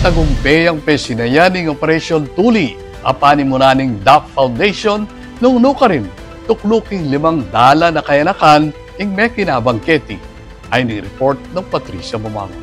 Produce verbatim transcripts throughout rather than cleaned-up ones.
Tagumpe yang pesinayan ing Operation Tuli, a panimunan ning DAP Foundation, nung nukarin, tuklu king limang dalan a kayanakan ing mekinabang keti. Ay ning report nang Patricia Mamango.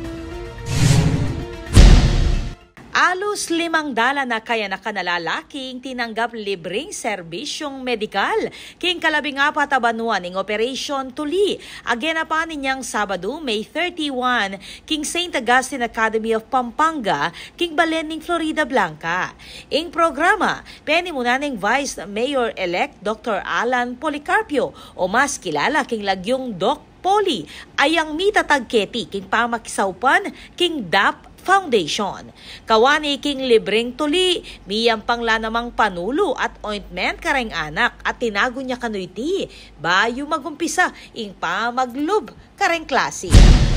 Alus limang dalan a kayanakan a lalaki ing tinanggap libreng serbisyung medikal king kalabing apat a banua ning Operation Tuli, a genapan inyang Sabadu, May thirty-one, king Saint Augustine Academy of Pampanga, king balen ning Floridablanca. Ing programa, penimunan neng Vice Mayor-elect Doktor Alan Policarpio, o mas kilala king lagyung Doc Poli, a yang mitatag keti king pamakisaupan king DAP Foundation. Kawani king libreng tuli, miyampang la namang panulu at ointment kareng anak at tinagun ya kanu iti bayu magumpisa ing pamaglub kareng klasi.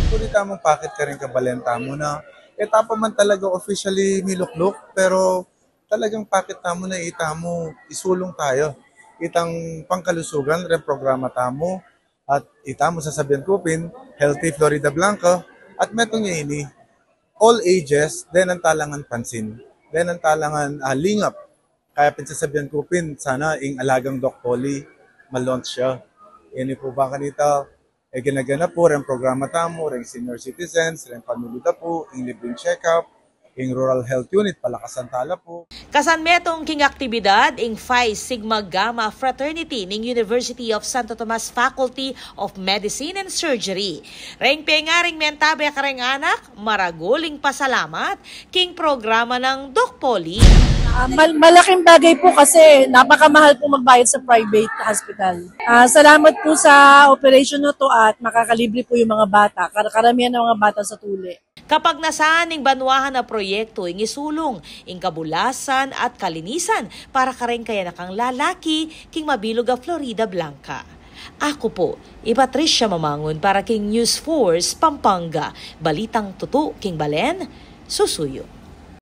Puri tamung pakit kareng kabalen tamu na, e ta pa man talaga officially milukluk, pero talagang pakit tamu na itamu isulung tamu itang pangkalusugan reng programa tamu. At itamu sasabian ku pin, Healthy Floridablanca, at metung ya ini, all ages, denan talangan pansin, denan talangan, ah, lingap. Kaya pin sasabian ku pin, sana ing alagang Doc Poli, ma-launch ya. Ini pu ba kanita, e, gana-gana pu, reng programa tamu, reng senior citizens, reng panulu da pu, ing libreng check-up, ing rural health unit, palakasan tala pu. Kasan metung king aktibidad ing Phi Sigma Gamma Fraternity ning University of Santo Tomas Faculty of Medicine and Surgery. Reng pengaring mentabe kareng anak, maragul ing pasalamat king programa nang Doc Poli. Ah, mal-, malaking bagay po kasi napakamahal po magbayad sa private hospital. Ah, salamat po sa operation na to at makakalibre po yung mga bata, kar-, karamihan ng mga bata sa tuli. Kapagnasan ning banwahan a proyektu ing isulung ing kabulasan at kalinisan para kareng kayanakang lalaki king mabilug a Floridablanca. Aku pu i Patricia Mamangun para king News Force Pampanga, balitang tutu king balen, susuyu.